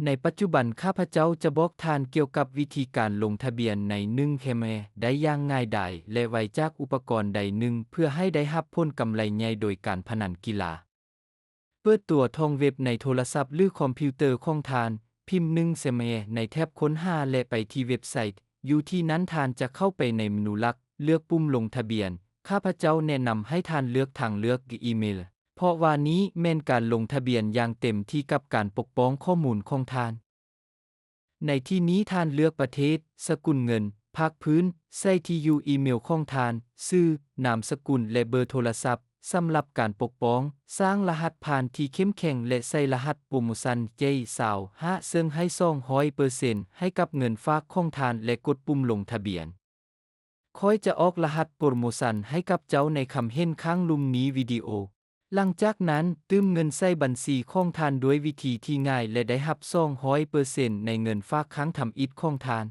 ໃນປັດຈຸບັນ ຂ້າພະເຈົ້າຈະບອກທ່ານກ່ຽວກັບວິທີການລົງທະບຽນໃນໜຶ່ງແຄມແອໄດ້ຢ່າງງ່າຍດາຍ ແລະ ໄວຈາກອຸປະກອນໃດໜຶ່ງ ເພື່ອໃຫ້ໄດ້ຮັບຜົນກຳໄລໃຫຍ່ໂດຍການພະນັນກິລາ. ເປີດຕົວທອງເວັບໃນໂທລະສັບ ຫຼື ຄອມພິວເຕີຂອງທ່ານ, ພິມໜຶ່ງແຄມແອໃນແທັບຄົ້ນຫາ ແລະ ໄປທີ່ເວັບໄຊ. ຢູ່ທີ່ນັ້ນທ່ານຈະເຂົ້າໄປໃນເມນູຫຼັກ, ເລືອກປຸ່ມລົງທະບຽນ. ຂ້າພະເຈົ້າແນະນຳໃຫ້ທ່ານເລືອກທາງເລືອກອີເມລ, ເພາະວ່ານີ້ແມ່ນການລົງທະບຽນຢ່າງເຕັມທີ່ກັບການປົກປ້ອງຂໍ້ມູນຂອງທ່ານ. ໃນທີ່ນີ້ທ່ານເລືອກປະເທດ, ສະກຸນເງິນ, ພາກພື້ນ, ໃສ່ທີ່ຢູ່ອີເມລຂອງທ່ານ, ຊື່, ນາມສະກຸນ ແລະ ເບີໂທລະສັບ. ສຳລັບການປົກປ້ອງ, ສ້າງລະຫັດຜ່ານທີ່ເຂັ້ມແຂງ ແລະ ໃສ່ລະຫັດໂປຣໂມຊັນ ເຈ ຊາວຫ້າ ເຊິ່ງໃຫ້ສອງຮ້ອຍເປີເຊັນໃຫ້ກັບເງິນຝາກຂອງທ່ານ ແລະ ກົດປຸ່ມລົງທະບຽນ. ຂ້ອຍຈະອອກລະຫັດໂປຣໂມຊັນໃຫ້ກັບເຈົ້າໃນຄຳເຫັນຂ້າງລຸ່ມນີ້ວິດີໂອ. ຫຼັງຈາກນັ້ນ, ຕື່ມເງິນໃສ່ບັນຊີຂອງທ່ານດ້ວຍວິທີທີ່ງ່າຍ ແລະ ໄດ້ຮັບສອງຮ້ອຍເປີເຊັນໃນເງິນຝາກຄັ້ງທຳອິດຂອງທ່ານ.